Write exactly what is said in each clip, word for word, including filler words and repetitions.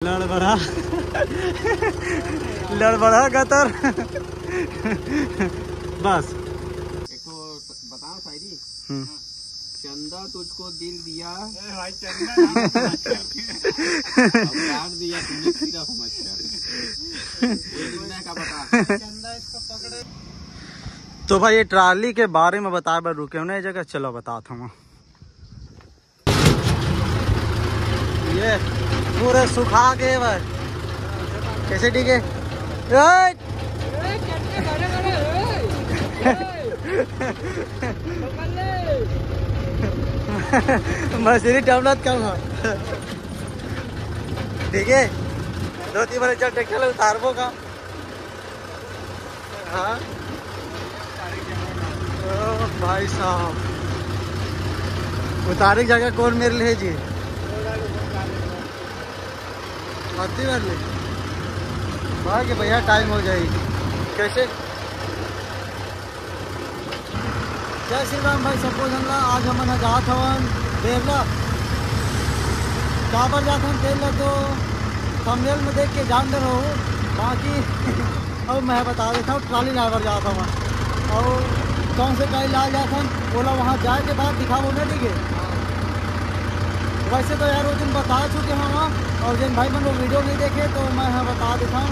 लड़बड़ा, लड़बड़ा गतर। बस। एक तो बताओ शायरी। हम्म। चंदा तुझको दिल दिया। ए भाई, चंदा। अब काट दिया तूने सिर्फ मच्छर। ये दुनिया का बता। चंदा इसको पकड़े। तो भाई, ये ट्राली के बारे में बताए बर रुके हो ना ये जगह, चलो बताता हूँ। ये पूरे सुखा गए भाई। कैसे ठीक है? ए! मशीनी टबलत कम हो। ठीक है, दो तीन बार चल ट्रैक्टर उतारबो का। हाँ। ओ भाई साहब, उतारे के जगह कौन मेरे लिए जी? मत्ती मेरे लिए। भाई के भैया, टाइम हो जाएगी। कैसे? जय श्री राम भाई, सबको झन ला। आज हमन ह जात हवन बेरला। काबर जात हवन बेरला, तो थंबनेल में देख के जान दे रहो। बाकी अब मैं बता देता हूँ, ट्राली लाए बर जात हवन। और कौन से ट्राली लाए जात हवन, ओला वहाँ जाए के बाद दिखाबो ना, ठीक है? वैसे तो यार, वो दिन बता चुके हैं वहाँ, और जिन भाई मन वो वीडियो नहीं देखे, तो मैं यहाँ बता देता हूँ।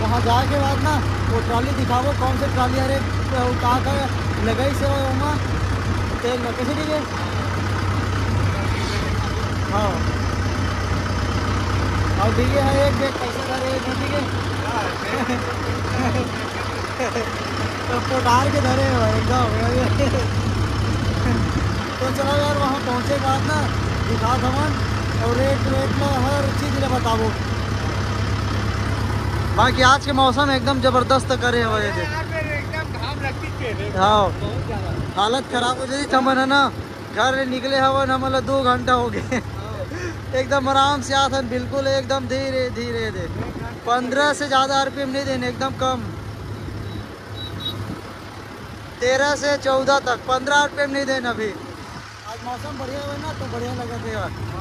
वहाँ जाए के बाद ना, वो ट्राली दिखाबो, कौन से ट्राली, अरे, वो का का लगाई से वहाँ तेल में, कैसे, ठीक है? हाँ। और ठीक है, एक बैग पैसा धरे, एक, ठीक है? तो पोटार के धरे हैं भाई, एकदम। तो चलो यार, वहाँ पहुँचे के बाद ना दिखा दमन, और रेट रेट में हर चीज ले बताबो। बाकी आज के मौसम एकदम जबरदस्त करे हवे ये दे। यार, मेरे एकदम घाम रखती है रे। हाँ। बहुत ज्यादा। हालत खराब हो जाई, चमन है ना, घर ले निकले हवन, हमन ला दो घंटा हो गए। एकदम आराम से आथन, बिल्कुल एकदम धीरे धीरे दे। पंद्रह से ज्यादा आरपीएम नहीं देन, एकदम कम, तेरह से चौदह तक, पंद्रह आरपीएम नहीं देन अभी। आज मौसम बढ़िया हुआ ना, तो बढ़िया लगत हे।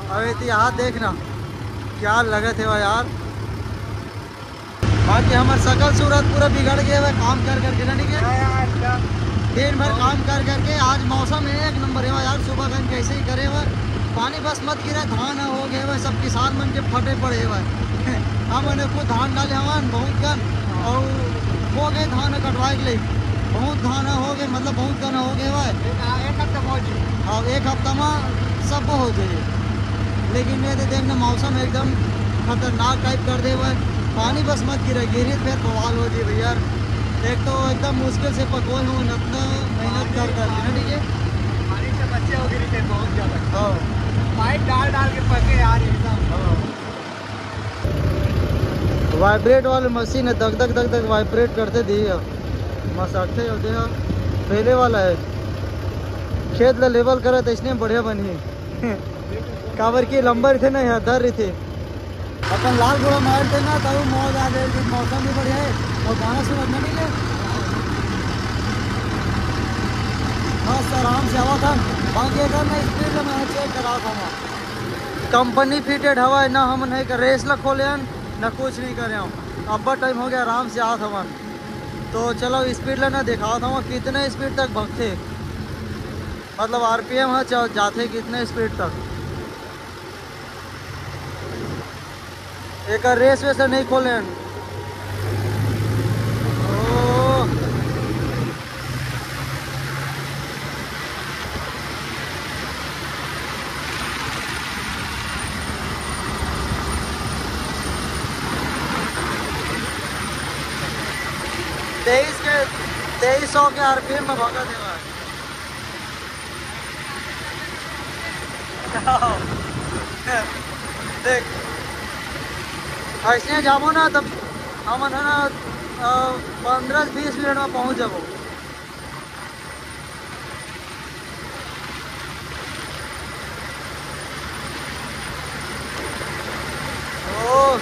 अब एती हाथ देखना, क्या लगत हे यार। बाकी हमर सकल सूरत पूरा बिगड़ गए हुए काम कर करके ना, ठीक है? हाँ यार, एकदम। दिन भर काम कर करके। आज मौसम एक नंबर है यार, सुबह कन कैसे ही करे हुए, पानी बस मत गिरा, धान हो गए हुए, सब किसान मन के फटे पड़े हुए। हमन खुद धान डाले हवन बहुत कन, और हो गए धान कटवाए के लिए, बहुत धान हो गए, मतलब बहुत कन हो गए हुए। एक, एक हफ्ता पहुंच गए। हाँ, एक हफ्ता में सब हो जाए। लेकिन ये तो देखना, मौसम एकदम खतरनाक टाइप कर दे हुआ है। पानी बस मत गिरा, गिरी फिर बवाल हो जी भैया। एक तो एकदम मुश्किल से पकोए हुए, इतना मेहनत कर कर के ना, ठीक है? पानी से बच्चे हो गिरी थे बहुत ज्यादा। हाँ। पाइप डाल डाल के पके यार एकदम। हाँ। वाइब्रेट वाली मशीन है, दग दग दग दग वाइब्रेट करते दी है। मसाठे होते हैं, पहले वाला है। खेत ला लेवल करे तो इसने बढ़िया बनी। काबर की लंबा रहिथे ना, यहाँ दर रहिथे। अपन लाल घोड़ा मारते ना, तब मौज आ जाए कि मौसम भी बढ़िया है और गाना सुनत ना मिले। बस आराम से आवा था, बाकी अगर मैं स्पीड में चेक करा था। कंपनी फिटेड हवा है ना, हमन है रेस ला खोले हन ना, कुछ नहीं करे हम। अब्बा टाइम हो गया, आराम से आत हवन। तो चलो स्पीड ला ना दिखावत हवा, कितने स्पीड तक भगते, मतलब आरपीएम ह च-, जाथे कितने स्पीड तक। एक रेस वेस नहीं खोले हन। ओ। तेईस के, तेईस सौ के आरपीएम में भागा देवा। देख, ऐसे जाबो ना, तब हमन ह ना, अ, पन्द्रह से बीस मिनट में पहुंच जाबो। ओ।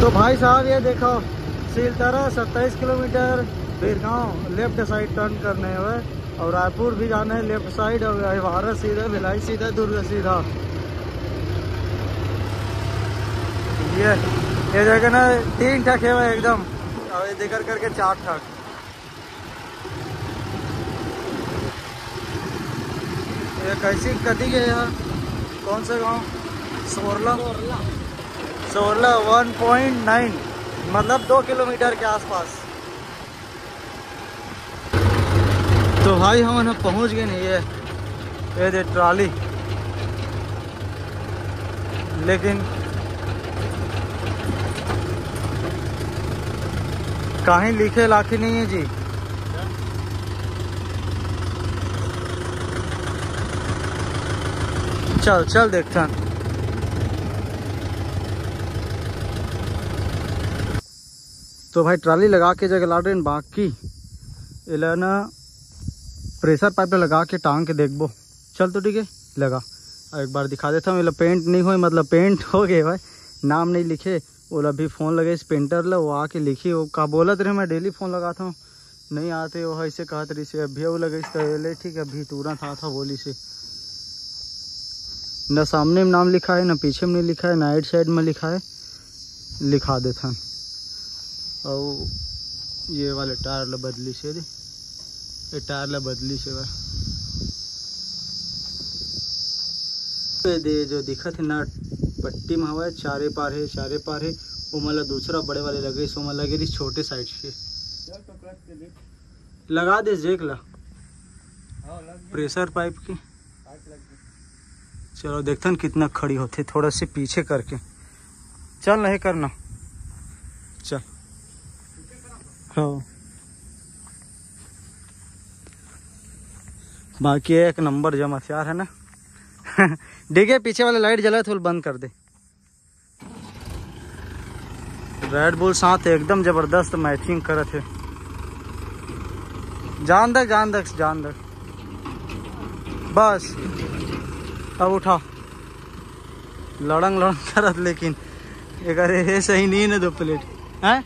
तो भाई साहब, ये देखो, सीलतरा सत्ताईस kilometre, Birgaon left side turn करने हुए। और रायपुर भी जाना है, लेफ्ट साइड, और अहिवारा सीधा, भिलाई सीधा, दुर्ग सीधा। ये ये जगह ना तीन ठक है भाई एकदम, और ये देकर करके चार ठक। ये कैसी कति गए यार? कौन सा गांव? सोरला। सोरला वन पॉइंट नाइन, मतलब दो किलोमीटर के आसपास। तो भाई हम ना पहुंच गए नहीं, ये ये दे ट्राली, लेकिन कहीं लिखे लाखे नहीं है जी। चल चल देखथन। तो भाई ट्राली लगा के जगह लाट रहे हैं, बाकी एला ना प्रेशर पाइप लगा के टांग के देखबो। चल तो ठीक है, लगा। अब एक बार दिखा देता हूँ, एला पेंट नहीं होए, मतलब पेंट हो गए भाई, नाम नहीं लिखे। ओला भी फोन लगे इस पेंटर ला, वो आके लिखी। वो का बोलत रहे, मैं डेली फोन लगाता हूँ, नहीं आते, वो ऐसे कहत रही से। अभी वो लगे तो ले ठीक है, अभी तुरंत आता बोली से। न सामने में नाम लिखा है, न पीछे में नहीं लिखा है, ना राइट साइड में लिखा है, लिखा देथन। और ये वाले टायर ला बदली से दे, ये टायर ला बदली से बा। ये दे जो दिखत है नट पट्टी में हवा है, चारे पार है, चारे पार है। ओमन ला दूसरा बड़े वाले लगे, सो ओमन लगे रही छोटे साइज के। लगा दे जेक ला, प्रेशर पाइप के। चलो देखथन कितना खड़ी होथे, थोड़ा से पीछे करके चल, नहीं करना, चल। हाँ, बाकी एक नंबर जमा तैयार है ना। डीगे पीछे वाले लाइट जला, थोड़ा बंद कर दे। रेड बुल साथ एकदम जबरदस्त मैचिंग करत है। जान दे, जान दे, जान दे। बस अब उठा, लड़ंग लड़ंग करत, लेकिन एकर ये सही नहीं है ना, दो प्लेट है,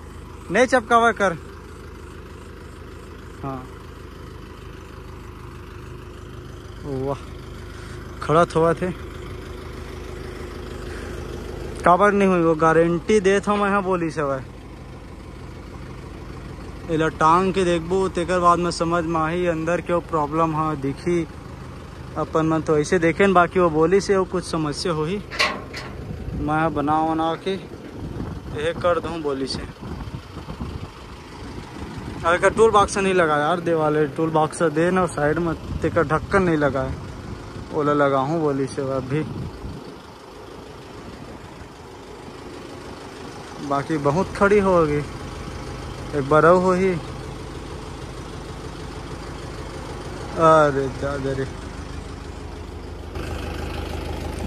नहीं चपकावा कर। हाँ, वाह, खड़ा थोड़ा थे। काबर नहीं हुई, वो गारंटी देत हूँ मैं, हाँ बोली से भाई। एला टांग के देखबो, तेकर बाद में समझ में आही अंदर के प्रॉब्लम हा दिखी। अपन मन तो ऐसे देखेन, बाकी वो बोली से वो कुछ समस्या होही, मैं बना वना के ये कर दूँ बोली से। अरे का टूल बॉक्स नहीं लगा यार, देवाले टूल बॉक्स दे ना, साइड में तेकर ढक्कन नहीं लगा है, ओला लगाहूँ बोली से अभी। बाकी बहुत खड़ी होगी, एक बार अउ होही। अरे दादा रे,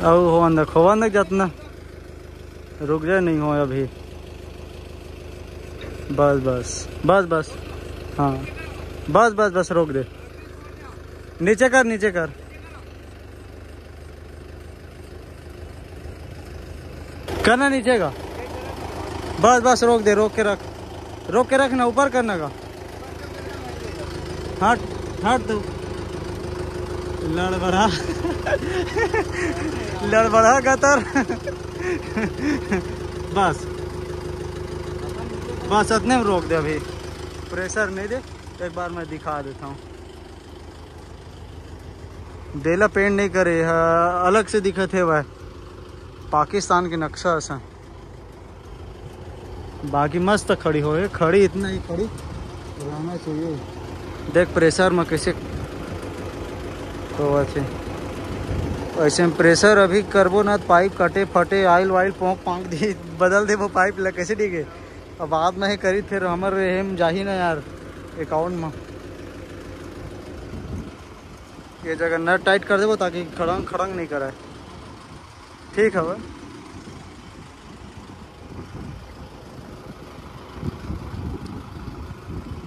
अउ होवन दे, होवन दे जतना, रुक जा, नहीं हो अभी। बस बस बस बस, हाँ, बस बस बस, रोक दे, नीचे कर, नीचे कर। करना नीचे का। बस बस, रोक दे, रोक के रख, रोक के रख ना, ऊपर करना का। हट, हट तू। लड़बड़ा। लड़बड़ा गतर। बस बस, इतने में रोक दे, अभी प्रेशर नहीं दे। एक बार मैं दिखा देता हूँ, देला पेंट नहीं करे है, अलग से दिखत है वह, पाकिस्तान के नक्शा असन। बाकी मस्त खड़ी होए, खड़ी इतना ही खड़ी रहना चाहिए। देख प्रेशर में कैसे होवत है। ऐसे में प्रेशर अभी करबो ना, पाइप कटे फटे, आइल वाइल पोंक पांक दी, बदल देबो पाइप ला, कैसे ठीक है। अब बाद में ही करी, फिर हमर एम जाही ना यार अकाउंट में। ये जगह नट टाइट कर देबो, ताकि खड़ंग खड़ंग नहीं करे। ठीक हवे,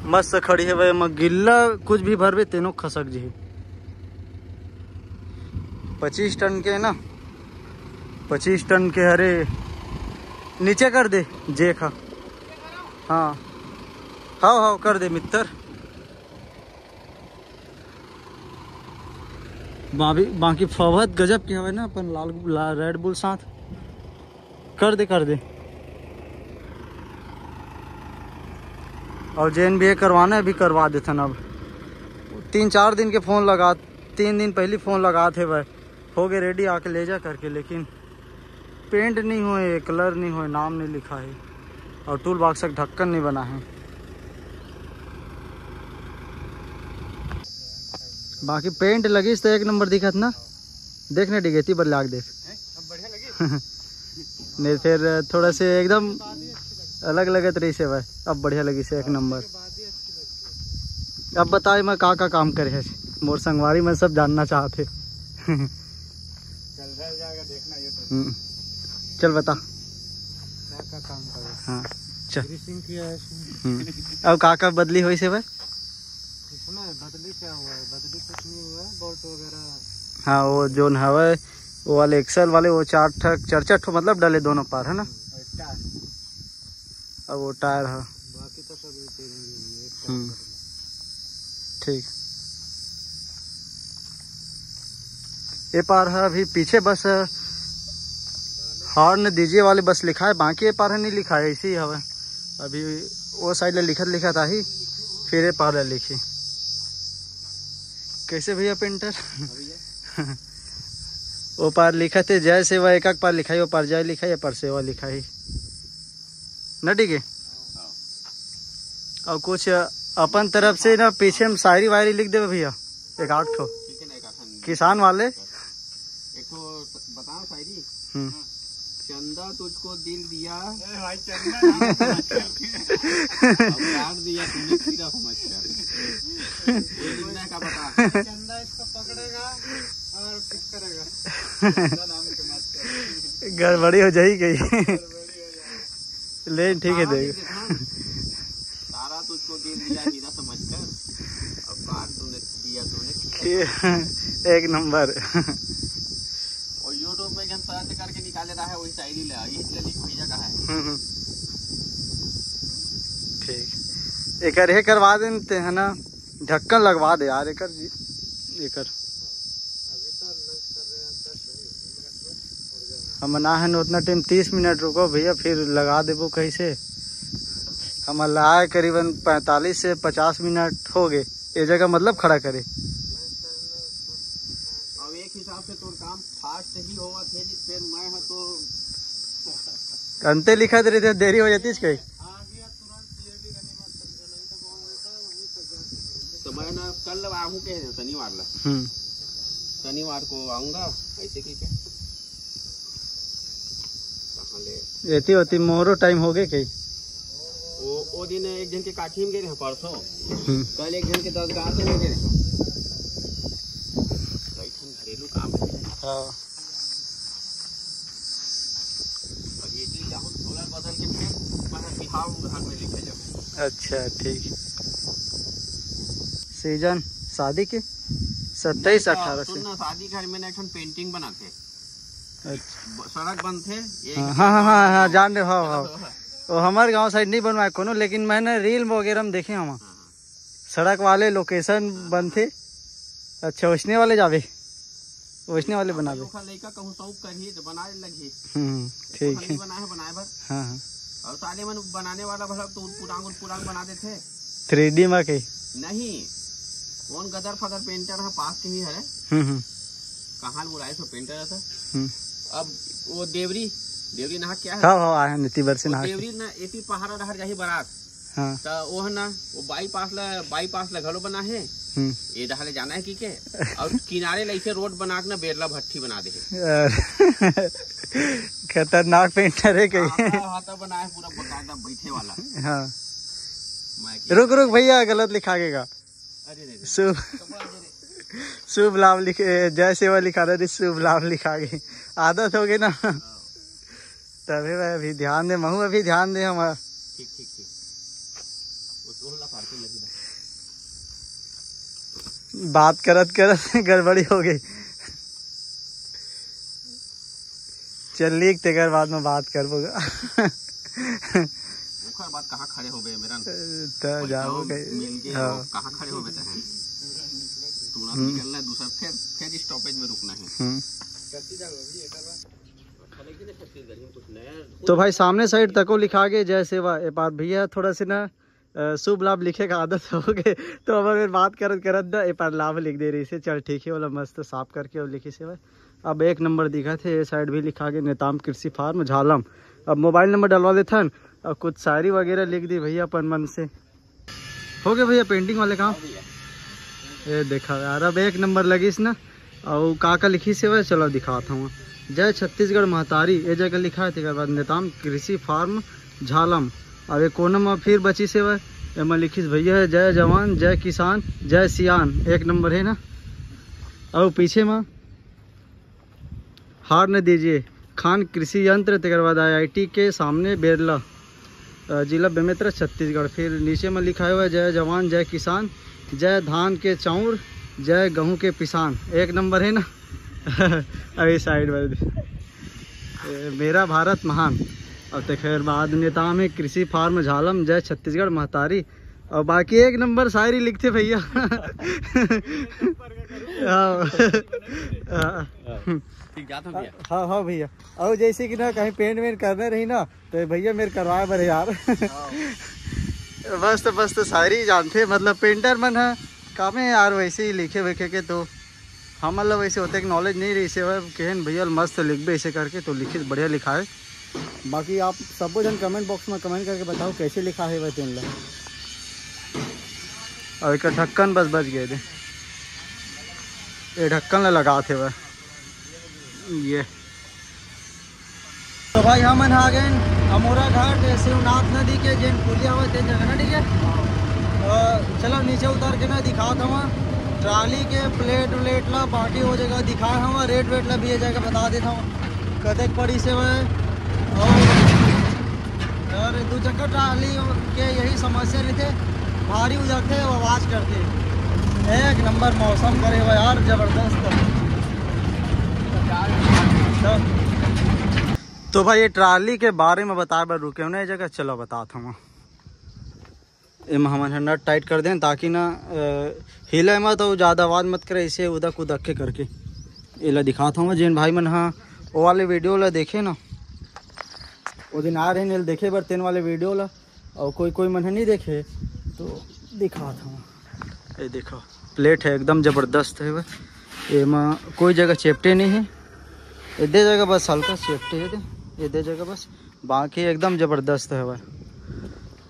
मस्त खड़ी हवे। एमा गिल्ला कुछ भी भरबे, तेनो खसक जही। पच्चीस टन के ना, पच्चीस टन के। अरे नीचे कर दे जेक हा। हाँ, हाव हाव, कर दे मित्तर। बाकी फवहत गजब के हवे ना अपन लाल, लाल रेड बुल साथ। कर दे, कर दे। और जेन भी ये करवाना है, अभी करवा देथन। अब तीन चार दिन के फोन लगा, तीन दिन पहली फोन लगात हे भाई, हो गए रेडी, आके ले जा करके, लेकिन पेंट नहीं होए, कलर नहीं होए, नाम नहीं लिखा है, और टूल बॉक्स का ढक्कन नहीं बना है। बाकी पेंट लगिस तो एक नंबर दिखत ना। देख ना डिगेती बर लाग देख। नहीं, फिर थोड़ा से एकदम अलग लगत रही से भाई। अब बढ़िया लगी से एक नंबर। अब बताए मैं का का काम करे है, मोर संगवारी में सब जानना चाहते। चल रहा जाएगा, देखना ये तो। हम्म, चल बता। क्या का काम करे? हाँ, चल। ग्रीसिंग किया है इसमें। हम्म, अब का का बदली होई से भाई? इसमें बदली क्या हुआ है? बदली कुछ नहीं हुआ है, बोल्ट वगैरह। हाँ, वो जोन हवे, वो वाले एक्सल वाले, वो चार ठक, चार चार ठो मतलब डले दोनों पार, है ना? और टायर। अब वो टायर है। बाकी तो सब रिपेयरिंग ही है, एक हम्म। टायर। ठीक। ये पार है, अभी पीछे बस हॉर्न दीजिए वाले बस लिखा है, बाकी ये पार है नहीं लिखा है, ऐसे ही हवे। अभी वो साइड ले लिखत लिखत आही, फिर ये पार ले लिखी। कैसे भैया पेंटर? वो पार लिखत है जय सेवा, एक एक पार लिखाई, वो पार जय लिखाई, ये पार सेवा लिखाई। न ठीक है? और कुछ अपन तरफ से ना पीछे में शायरी वायरी लिख देवे भैया, एक आध ठो। ठीक है ना, एक आध ठो। किसान वाले। एक ठो बताओ शायरी। हम्म। चंदा तुझको दिल दिया। ए भाई, चंदा। अब काट दिया तूने खीरा समझ कर। ये लिखना है का बता? चंदा इसको पकड़ेगा और किस करेगा? चंदा नाम के मत कर। गड़बड़ी हो जाई गई। गड़बड़ी हो जाए। ले, ठीक है, हाँ, देख। ठीक है, हाँ। सारा तुझको दे दिया हीरा समझकर, अब बात तूने दिया तूने। एक नंबर। और YouTube में जन सर्च करके निकाले रहा है, वही शायरी ले आई, इसलिए लिख भैया का है। हम्म, हम्म। ठीक, एकर हे करवा देते हैं ना, ढक्कन लगवा दे यार एकर जी, एकर। हम ना है उतना टाइम, तीस मिनट रुको भैया, फिर लगा देबो कैसे। हम लाए करीबन पैंतालीस से पचास मिनट हो गए, ये जगह मतलब खड़ा करे। अब एक हिसाब से तोर काम फास्ट ही होवत है जी, फिर मैं है तो अंते लिखत रहिते, देरी हो जाती है कहीं। तो मैं ना कल आहू के शनिवार ला। हम्म। शनिवार को आऊंगा, ऐसे की क्या? कहाँ ले? एती ओती मोरो टाइम हो गए कई? वो, वो दिन एक जन के काठी में गए रहे परसों। हम्म। कल एक जन के दस गांव में गए रहे। कई ठन घरेलू काम है। हाँ। अब ये चीज जाऊँ, झोला बदल के फिर मैं बिहाव घर में लेके जाऊँ। अच्छा, ठीक। सीजन शादी के सत्ताईस नहीं, अठारह से। सुन ना, शादी घर में ना एक ठन पेंटिंग बनाथे। अच्छा। ब-, सड़क बनथे, ये हाँ, हाँ, हाँ, हाँ, हाँ, जान रहे, हाँ, हाँ। वो हमारे गांव साइड नहीं बनवाए कोनो, लेकिन मैंने रील वगैरह में देखे हम। हाँ, हाँ। सड़क वाले लोकेशन बनथे। अच्छा, वैसने वाले जावे, वैसने वाले बनावे। ओखर लइका कहूँ शौक करही तो बनाए लगही। हम्म, ठीक है। बनाए है, बनाए बर। हाँ, हाँ। और साले मन बनाने वाला भला तो उटपुटांग, उटपुटांग बना देथे। थ्री डी में के? नहीं, कौन गदर फदर पेंटर है, पास के ही हरे। हम्म, हम्म। कहाँ ले बुलाए सो पेंटर है सर? हम्म। अब वो देवरी, देवरी नहा क्या है? हाँ, हाँ, आए हैं, नीति बर से वो नहा के। देवरी ना, एती पहाड़ा डहर जाही बरात। हाँ। त वो है ना, वो बाईपास ला, बाईपास ला घलो बना है। हम्म। ये डहर ले जाना है की के? और किनारे ले ऐसे रोड बना के ना बेरला भट्ठी बना दे है। अरे, खतरनाक पेंटर है कहीं। हाँ, हाँ, हाँ, तो बना है पूरा बकायदा बैठे वाला। हाँ। मैं क्या रुक, रुक भैया, गलत लिखा गएगा। अरे रे रे। शुभ, कपड़ा दे रे। शुभ लाभ लिखे, जय सेवा लिखा रहे, शुभ लाभ लिखा गए। आदत हो गई ना। हाँ। तभी मैं अभी ध्यान दे, महू अभी ध्यान दे हम। ठीक, ठीक, ठीक। वो तो होला पार्किंग लगी ना। बात करत करत गड़बड़ी हो गई। चल, लिख, तेकर बाद में बात करबो गा। ओकर बाद कहाँ खड़े होबे, मेरन? त कोई जाबो गाँव कहीं। मिल के हाँ। कहाँ खड़े होबे तहन? निकलना है दूसरा, फिर फिर स्टॉपेज में रुकना है। हम्म। तो भाई, सामने साइड तको लिखा गे जय सेवा। ए पार भैया थोड़ा सा ना, अ, शुभ लाभ लिखे का आदत हो गए, तो अब अगर बात करत करत ना ए पार लाभ लिख दे रहिसे। चल ठीक है, वाला मस्त साफ करके वो लिखिसे भाई। अब एक नंबर दिखत हे, ये साइड भी लिखा गे नेताम कृषि फार्म झालम। अब मोबाइल नंबर डलवा लेथन, अब कुछ शायरी वगैरह लिख दी भैया अपन मन से। हो गए भैया पेंटिंग वाले काम। ये देखा यार, अब एक नंबर लगिस ना। अउ का का लिखिसे भाई, चलो दिखात हूँ। जय छत्तीसगढ़ महतारी, ये जगह लिखा है, तेकर बाद नेताम कृषि फार्म झालम। अब ये कोना में फिर बचिसे भाई, एमा लिखिस भैया है, जय जवान, जय किसान, जय सियान, एक नंबर है ना। अउ पीछे में हार न दीजिए, खान कृषि यंत्र, तेकर बाद आईआईटी के सामने बेरला, अ, जिला बेमेतरा, छत्तीसगढ़। फिर नीचे में लिखा हुआ है, जय जवान, जय किसान, जय धान के चाउर, जय गहूं के पिसान, एक नंबर है ना। अभी साइड में ए, मेरा भारत महान। अब तेकर बाद नेताम कृषि फार्म झालम, जय छत्तीसगढ़ महतारी। और बाकी एक नंबर शायरी लिखते भैया। हाँ। हाँ। ठीक, जात हूँ भैया। हाँ, हाँ भैया। और जैसे कि ना कहीं पेंट वेंट करना रही ना, तो भैया मेरे करवाए बर यार। हाँ। बस तो, बस तो शायरी जानते, मतलब पेंटर मन है, काम है यार, वैसे ही लिखे वेखे के तो हमन ला वैसे होते एक नॉलेज नहीं रही से, केहन भैया मस्त लिखबे ऐसे करके, तो लिखिस, बढ़िया लिखा है। बाकी आप सबो जन कमेंट बॉक्स में कमेंट करके बताओ कैसे लिखा है वह तेन ला। और एक ढक्कन बस बच गए थे, ये ढक्कन ला लगात हे वह। ये तो भाई हमन आ गए अमोरा घाट, शिवनाथ नदी के जेन पुलिया हुआ तेन जगह ना, ठीक है। अ, चलो नीचे उतर के ना दिखात हूँ। ट्राली के प्लेट व्लेट ला बाकी हो जाएगा, दिखाए हूँ, रेट वेट ला भी ये जगह बता देता हूँ कतेक पड़ी से मैं। और, और दू चक्का ट्राली के यही समस्या रहिथे, भारी हो जाथे और आवाज करथे। एक नंबर मौसम करे हुआ यार, जबरदस्त। तो भाई ये ट्राली के बारे में बताए बर रुके हो ना ये जगह, चलो बतात हूँ। एमा हमन ह नट टाइट कर देन ताकि ना, अ, हिले मत अउ ज़्यादा आवाज़ मत करे, इसे उदक उदक के करके। एला दिखात हूँ जेन भाई मन ह वो वाले वीडियो ला देखे ना, वो दिन आ रहे ने देखे बर तेन वाले वीडियो ला, और कोई कोई मन ह नहीं देखे तो दिखात हूँ। ये देखो प्लेट है, एकदम ज़बरदस्त है, एमा कोई जगह चेपटे नहीं है, ये दे जगह बस हल्का चेपटे है, ये दे जगह बस, बाकी एकदम जबरदस्त हवय।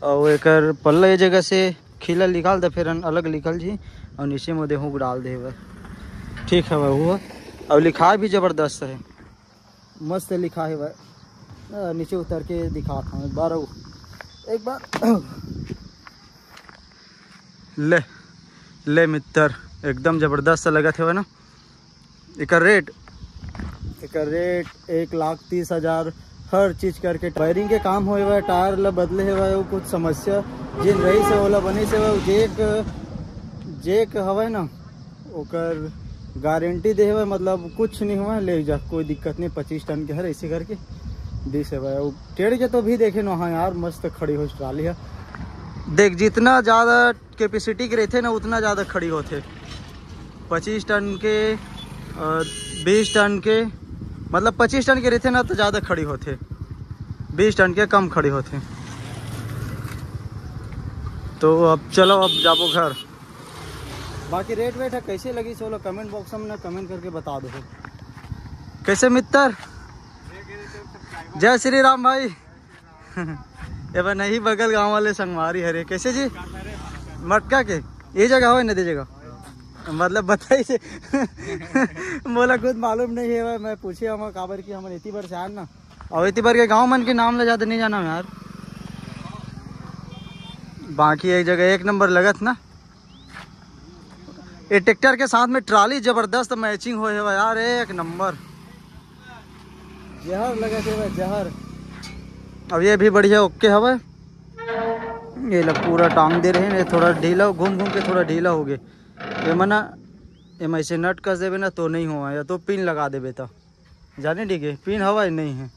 अउ एकर पल्ला ये जगह से खीला निकाल दे, फिर अलग निकल जी, अउ नीचे में देहू डाल दे हवय। ठीक हवय वो, अउ लिखाय भी जबरदस्त है, मस्त लिखा है भाई। अ, नीचे उतर के दिखात हूँ एक बार, अउ एक बार। ले, ले मित्र, एकदम जबरदस्त लगत हवय ना। एकर रेट, एकर रेट एक लाख तीस हजार, हर चीज करके। वायरिंग के काम होए हुआ, टायर ला बदले हुआ, वो कुछ समस्या जिन रही से ओला बने से हुआ, जेक, जेक हवय ना, ओकर गारंटी दे हुआ, मतलब कुछ नहीं हुआ, ले जा, कोई दिक्कत नहीं। पच्चीस टन के हर ऐसे करके दिस हुआ। वो टेढ़ के तो भी देखे ना, हाँ यार, मस्त खड़ी हो ट्राली है। देख, जितना ज़्यादा कैपेसिटी के रहते ना, उतना ज़्यादा खड़ी होते। पच्चीस टन के, अ, बीस टन के, मतलब पच्चीस टन के रहते ना तो ज़्यादा खड़ी होते, बीस टन के कम खड़ी होते। तो अब चलो, अब जाबो घर। बाकी रेट वेट है, कैसे लगी, चलो कमेंट बॉक्स में ना कमेंट करके बता दो। कैसे मित्र? जय श्री राम भाई। एबर नहीं, बगल गांव वाले संगवारी हरे। कैसे जी? मटका के ये जगह हो, नदी जगह, मतलब बताई से। मोला खुद मालूम नहीं है, मैं पूछे हम काबर कि हम इतनी बार से आन ना, और इतनी बार के गांव मन के नाम ले जाते नहीं जाना यार। बाकी एक जगह एक नंबर लगत ना, ये ट्रैक्टर के साथ में ट्राली जबरदस्त मैचिंग होए हवय यार, एक नंबर। जहर लगे थे भाई, जहर। अब ये भी बढ़िया ओके हवय। ये ला पूरा टांग दे रहे हैं, ये थोड़ा ढीला, घूम घूम के थोड़ा ढीला हो गए। ये मना, ये में से नट कस देबे ना तो नहीं हुआ, या तो पिन लगा देबे तो जाने ठीक है, पिन हवा है, नहीं है।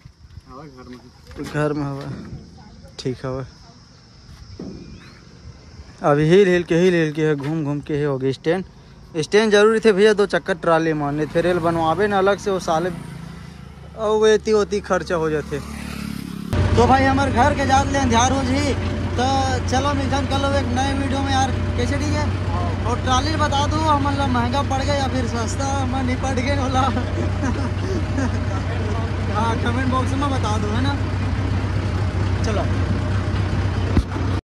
हवा घर में। घर में हवा। ठीक हवा। अभी हिल हिल के, हिल हिल के है, घूम घूम के है, हो गई स्टैंड। स्टैंड जरूरी थे भैया, दो चक्कर ट्राली में, नहीं फिर रेल बनवाबे ना अलग से, वो साले अउ एती ओती खर्चा हो जाथे। तो भाई, हमर घर के जात ले अंधियार हो जी, तो चलो मिलथन कल एक नए वीडियो में यार, कैसे, ठीक है? और ट्राली बता दो हमन ला महंगा पड़ गया या फिर सस्ता, हमन नहीं पड़ गए होला। हाँ, कमेंट बॉक्स में बता दो, है ना? चलो।